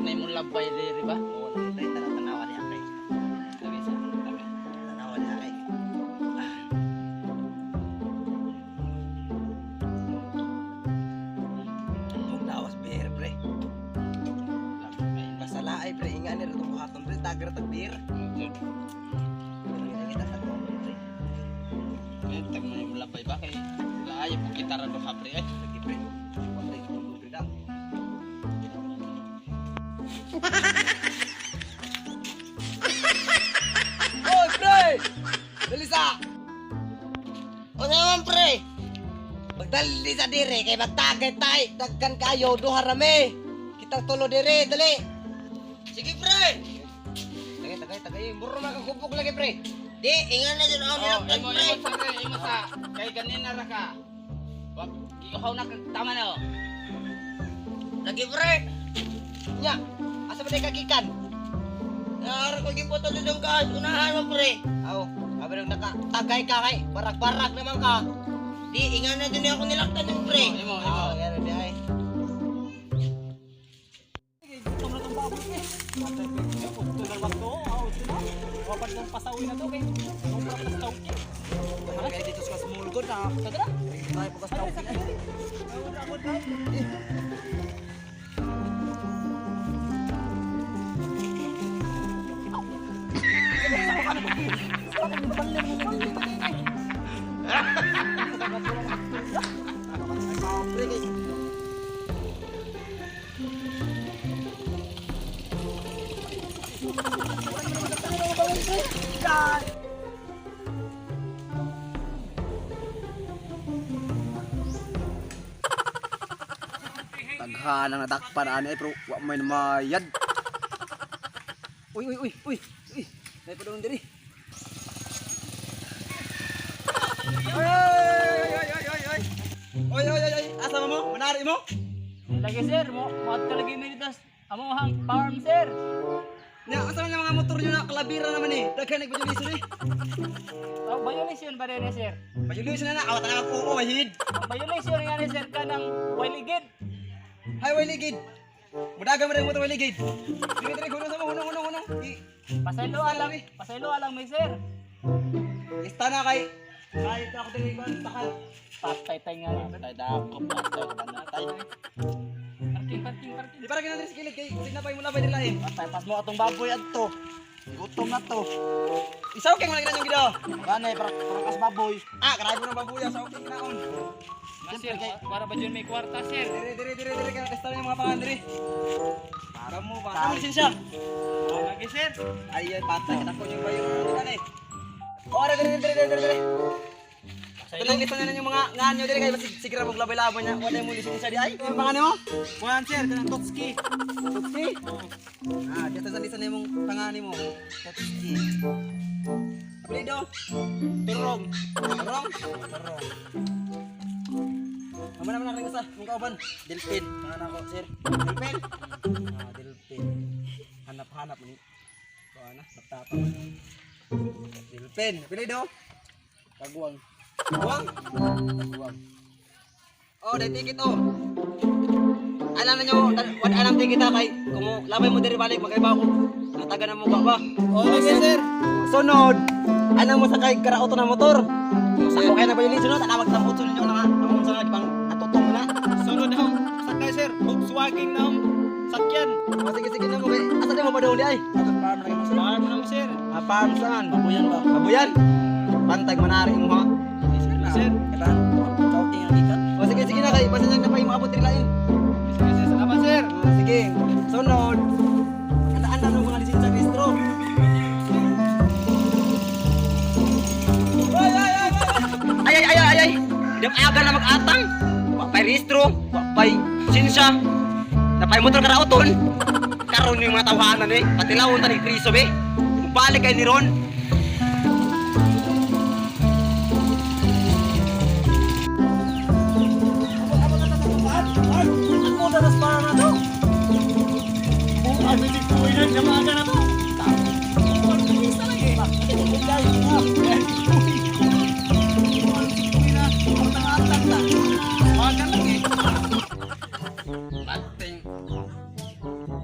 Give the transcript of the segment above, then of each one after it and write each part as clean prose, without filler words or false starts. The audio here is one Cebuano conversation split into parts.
na imong labay diri ba? Oo, lagi pre, tara tanawa niya pre. Tabi sa tabi. Tanawa niya kay. Ang lawas beer pre. Labay. Basta laay pre, inga ni itong buhaton pre, tagar tag beer. Kita sa ko pre. Eh, tag mo imong labay ba kay laay po gitara do ka pre ay. Lagi pre. Wala ko pre da. Oy pre! Dali sa! O naman pre! Magdali sa dire kay magtagay tay, dagkan kayo duha rami. Kitang tulo dire, dali. Sige pre. Tagay tagay tagay, muro makakubog lagi pre. Di, ingan na dyan ako Oh, imo imo sa pre, imo sa kay ganina ra ka. Wa giuhaw na kag tama na oh. Lagi pre. Nya, asa ba kagikan? Naara ko gipoto dudong ka, unahan mo pre. Aw, abi nang naka tagay ka kay, barak-barak naman ka. Di, ingan na dyan ako nilaktan ng pre. Oh, imo imo. Aw, yan di ay. Gutom na itong baboy eh. Patay ko yung ugto na lang to. Ah, ugto na. Wapat kong pasawi na to kay nung pa pas tawki. Kaya dito sa smulgod na. Tara. Tayo po Ano sa kanya? Taghan ang natakpan ani pero wa may namayad. Uy uy uy uy. Uy, may padung diri. Oy oy oy oy oy. Oy oy oy oy, asa mo? Manari mo? Lagi sir, mo mo lagi mi dito. Amo hang farm sir. Nya, asa man yung mga motor nyo na kalabira naman eh. Daghan nagbayuliso eh. Oh, violation ba rin sir? Bayuliso na na, awat na ako mahid. Violation nga ni sir ka ng waligid. Highway ligid. Mudaga mo rin motor way ligid. Diri diri hunong sa mo, hunong hunong hunong. Pasaylo alang, pasaylo alang may sir. Ista na kay kay ako diri ko takal. Patay tay nga. Patay dako patay patay. Parking, parking, parking. Di para kinadiri sa kilid kay sinabay mo labay nila eh. Patay pas mo atong baboy adto. Gutom na to. Isaw kay mo lagi na yung gido. Ganay para para kas baboy. Ah, grabe ng babuya sa okay kinaon. Mas sir, para ba dyan may kwarta sir? Dire dire dire dire kay kasta yung mga pangan dire. Para mo ba? Ano lisensya? Lagi sir. Ay ay patay kita ko yung bayo kan eh. Oh, dire dire dire dire dire. Ito lista na yung mga nganyo dire kay basig sigira mong labay-labay niya. Wala mo lisensya di ay. Yung pangan mo? Kuhan sir, kanang Totski. Tutsi? Ah, dito sa lista na yung pangani mo. Tutsi. Apelido? Turong. Turong? Turong. Mama naman natin sa mong kauban. Delpin, pangalan ko sir. Delpin? Ah, Delpin. Hanap-hanap ni. Kuha na, naptapa. Delpin, apelido? Kaguang. Buwang? Kaguang. Oh, dahil ticket oh. Alam na nyo, wala alam ticket ha kay kung labay mo diri balik magkaiba ko. Nataga na mo ba ba? Oh, lagi sir. Sunod, ano mo sa kay karauto na motor? Sa ko kaya na ba yung sunod, ana magtamot sunod nyo na nga. Ang sa nga pang atutong na. Sunod na sakay sir, Volkswagen na sakyan. O sige sige na mo kay asa di mo pa di ay? Atong farm lagi mo sir. Farm na mo sir. Ah, farm saan? Baboyan ba? Babuyan. Pantay manari mo ha. Sir. Kita. Talking ang ikat. O sige sige na kay basta nang napay maabot diri lain. Sige sir, salamat sir. Ah, sige. Sunod. Kataan na mga lisensya registro. Ay ay ay ay ay ay ay ay. Dam aga na mag-atang. Wa pay rehistro, wa pay lisensya. Napay motor karauton. Karon yung mga tawhanan eh. Patilawon ta ni Kriso be. Mubalik kay ni Ron. Ako na nas para na to. Bukan hindi ko yan, jamaga na to. Bating.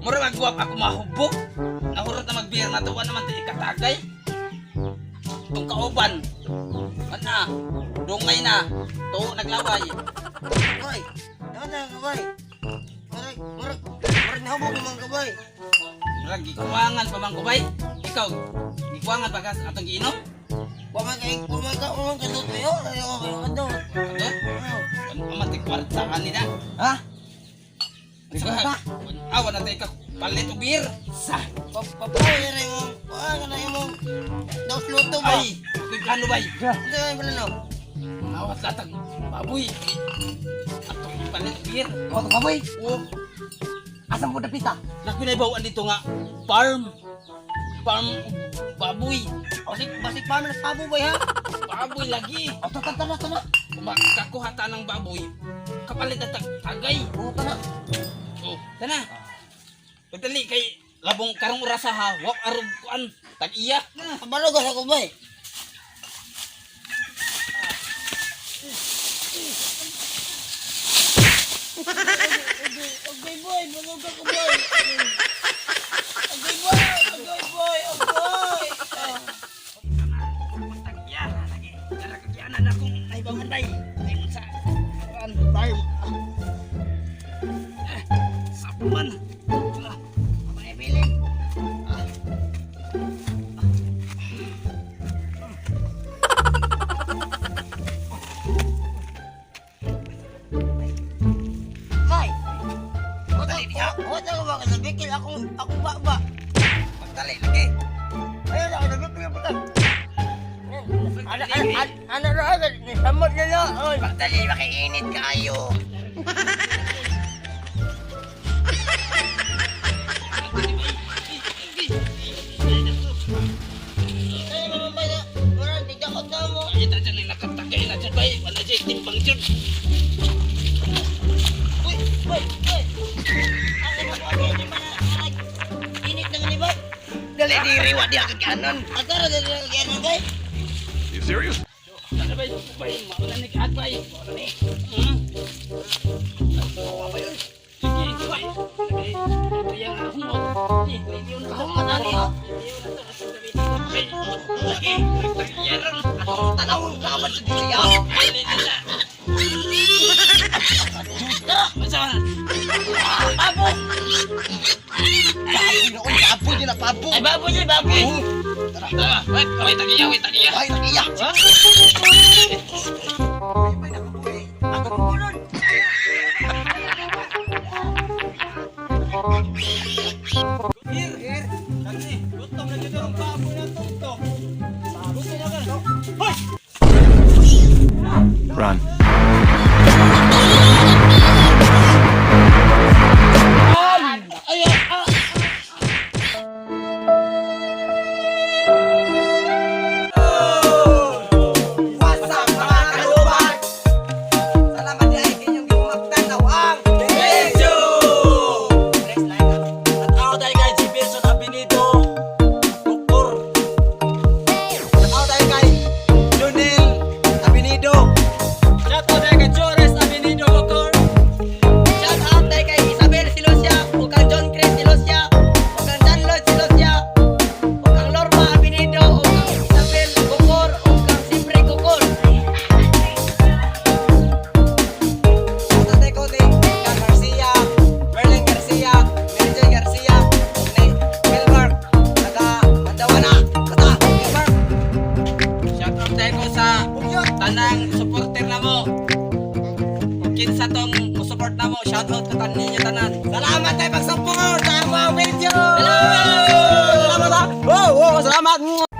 Mura Murag wa pa ako mahubog. Nahurot na magbeer na to, wa naman tayo katagay. Itong kauban. Ana, dungay na. Tuo naglaway. Bay, naman na ka bay. Murag, murag, murag nahubog naman ka bay. Murag gikuwangan pa man ko bay. Ikaw, gikuwangan pa kas atong giinom? Wa man kay, wa man ka, wa man ka dot kayo. Ayaw ko kayo kadot. Ato? Ano man kwarta kanina? Ha? Ba? Awa na tayo ka palit og beer. Sa. Papaw yan mo. Wa ka na imong dos luto ba? Ay, ako'y plano bay. Ano yung plano? Awat latag baboy. Atong ipalit og beer. Oh, baboy. Oh, Asa mo dapita? nakoy naibawaan dito nga farm. Farm og baboy. Basik, basik pa man sa baboy ha. Baboy lagi. Oh, tana tana tana. Kung makakuha ta ng baboy, kapalit na tag tagay. Oh, tana. Oh, tana. Pagdali kay labong karong orasa ha, wa arog kuan tag-iya. Kabalo ka sa kubay. Okay boy, bago ka kuboy. Okay boy, okay boy, okay. Tag-iya. Dara kagianan akong naibawan bay. Ay sa kuan farm. Ah, Sabuman. Ah, May bilin. Bay. Wala wala ko ba kasabikil akong akong baba. Pagdali lagi. Ayun ako nabikil pa. Ana ana ana ra agad ni samot na na. Oy, Pagdali makiinit kaayo. ay mama ba na. Wala di dakot na mo. Ay, ta dyan ay nakatagay na dyan bay. Wala dyan timbang dyan. Uy, uy, uy. Ang ina ko agad di man arag. Init naman ni bay. Dali di riwa di kaganon. Atara dali na kaganon bay. You serious? Tara bay, bay, mauna ni kaag bay. Mauna ni. Hmm. Sige, bay. Sige, kaya nga humot. Eh, radio na to. Humot na niyo. Radio na to. Asa gabi dito. Bay, sige, nagtagyaron. Atong Tanawon ka ba sa dili ha? Ay, dili na. Tara, Unsa man? abo. Baboy na, oy, baboy din na, baboy. Ay baboy ni baboy. Tara, wait, wait, tagiya, wait, tagiya. Ay, nakiya. Ha? Ako pulon. Here, here. Kasi, gutom na dito ang baboy na to. To. Gutom na ka. Hoy! Run. What's up mga kalubat? Salamat di ay kinyong gimagtanaw ang Medyo! At ako tayo kay G. Wilson Abinido, Doktor. At ako tayo kay Junel Abinido. Shout out tayo kay Jores Abinido, Doktor. Shout out tayo kay Isabel Silosia, ug kang John Chris Silosia, ug kang John Lloyd Silosia, ug kang Lorma Abinido, ug kang Isabel Gokor, ug kang Sipre Gokor. Shout out tayo kay Kang Garcia, Merlin Garcia, Mary Joy Garcia, ug ni Milmark, taga Mandawana. Kata, Milmark. Shout out tayo ko sa tanang supporter na mo. Kung kinsa tong mo-support na mo, shout out ko tanin ninyo tanan. Salamat tayo pag-support sa among video. Salamat! Oh, oh, salamat.